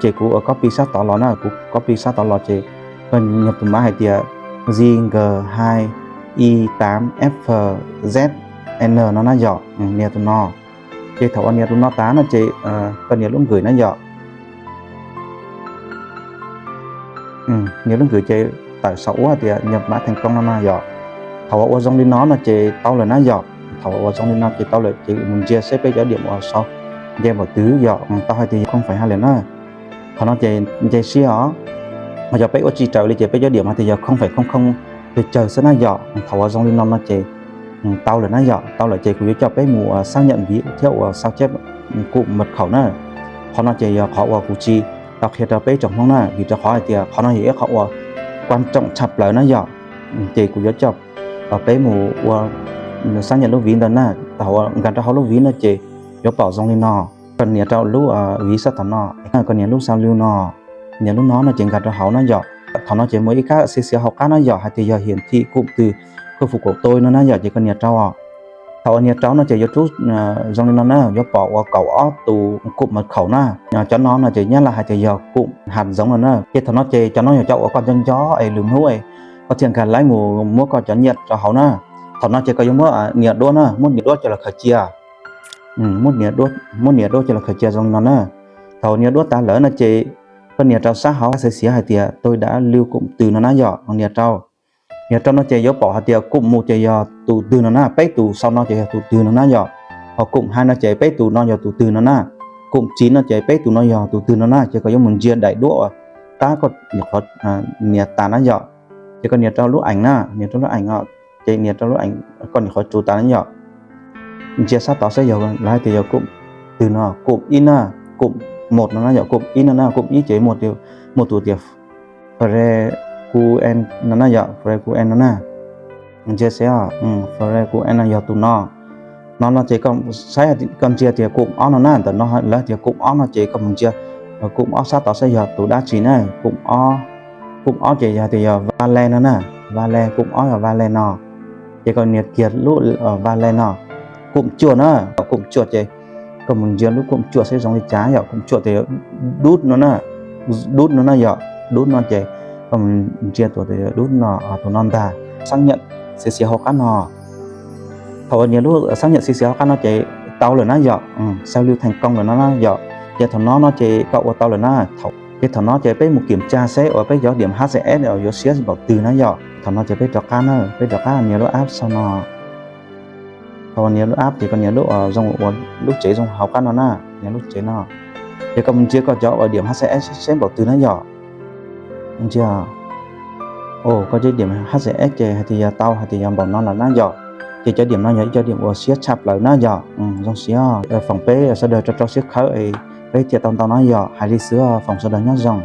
Ces kuv ua copy sab tod los na, kuv copy sab tod los ces koj nias tus mã hais tias Z G hai I tám F Z N no na yom, nias tus no. Ces thaum uas nias tus no tas no ces koj nias lub nkws na yom. Nias lub nkws ces tawm saum ub tias nhập mã thành công no no yom. Thaum uas ua zoo li no no ces tau lawm na yom. Thaum uas ua zoo li no ces tau lawm ces mus ntsia seb peb cov điểm uas sau nce npaum twg yom, tau hais tias không phẩy hai lawm na. Qhov no ces nce siab os. Ho yog peb ua tsis raws li ces peb cov điểm hais tias yog không phẩy không không pes tsawg xwb na yom. Thaum uas zoo li no no ces tau lawm na yom. Tau lawm ces kuv yuav coj peb mus xác nhận ví thiab uas sao chép cụm mật khẩu na. Qhov no ces yog qhov uas kuv tsis tau qhia rau peb tsoom Hmoob na, vim rau qhov hais tias qhov no yog ib qhov uas quan trọng tshaj plaws na yom. Ces kuv yuav coj peb mus ua xác nhận lub ví ntawd na. Thaum uas nkag rau hauv lub ví no ces yuav pom zoo li no. Koj nias rau lub ví sab tom no, koj nias lub sao lwj no, nias lub no no ces nkag rau hauv na yom. Thaum no ces muaj ib kab xiav xiav hauv qab na yom, hais tias yog hiển thị cụm từ khôi phục của tôi no na yom, ces koj nias rau. Thaum uas nias rau no ces yuav rub zoo li no na, yuav pom ua kaum ob tus cụm mật khẩu na. Cov no no ces nyab laj hais tias yog cụm hạt giống no na. Ces thaum no ces cov no yog cov uas koj nco nco es lwm hnub koj thiaj nkag laiv mus muab koj cov nyiaj rau hauv na. Thaum no ces koj yuav muab nias duab na, muab nias duab coj los khaws cia. Muab nias duab coj los khaws cia zoo li no na. Thaum nias duab tas lawm no ces koj nias rau sab hauv xiav xiav hais tias tôi đã lưu cụm từ no na yom, nias rau. Nias rau no ces yuav pom hais tias cụm một ces yog tus twg no na, peb tus sau no ces yog tus twg no na yom. Ho cụm hai no ces peb tus no yog tus twg no na. Cụm chín no ces peb tus no yog tus twg no na, ces koj yuav mus ntsia daim duab uas tab koj nyuam qhuav nias tas na yom. Ces koj nias rau lub ảnh na, nias rau lub ảnh, ces nias rau lub ảnh koj nyuam qhuav rub tas na yom. Ntsia sab tod saib yog lawv hais tias yog cụm twg no, cụm ib na, cụm một no na yom, cụm ib no na, cụm ib ces muaj tus tias Frequency no na yom, Frequency no na. Ntsia saib, Frequency no yog tus no. No no ces koj saib, koj ntsia tias cụm ob no na, ntawm no lawv tias cụm ob no ces koj mus ntsia cụm ob sab tod saib yog tus dab tsi na. Cụm ob ces yog tias yog Vale no na, Vale, cụm ob yog Vale no. Ces koj nias kiag lub Vale no. Cụm cuaj na, cụm cuaj ces koj mus ntsia lub cụm cuaj saib zoo li cas yom, cụm cuaj ces yog dub no na, dub no na yom, dub no ces koj mus ntsia tus dub no, tus no ntag. Xác nhận xiav xiav hauv qab no. Thaum uas nias lub xác nhận xiav xiav hauv qab no ces tau lawm na yom, sao lưu thành công lawm no na yom. Ces thaum no no ces koj ua tau lawm na. Ces thaum no ces peb mus kiểm tra seb uas peb cov điểm H C S yuav siab npaum twg na yom. Thaum no ces peb rov qab na, peb rov qab nias lub app sau no. Thaum nias lub app ces koj nias lub zoo ua lub tsev zoo hauv qab no na, nias lub tsev no. Ces koj mus ntsia koj cov uas điểm H C S siab npaum twg na yom. Ntsia, koj cov điểm H C S ces hais tias yog tau, hais tias yog npaum no lawm na yom. Ces cov điểm no yog ib cov điểm uas siab tshaj plaws na yom. Zoo siab, foom peb sawv daws rau rau siab khawb es peb thiaj tau ntau na yom. Hais li xwb, foom sawv daws nyob zoo.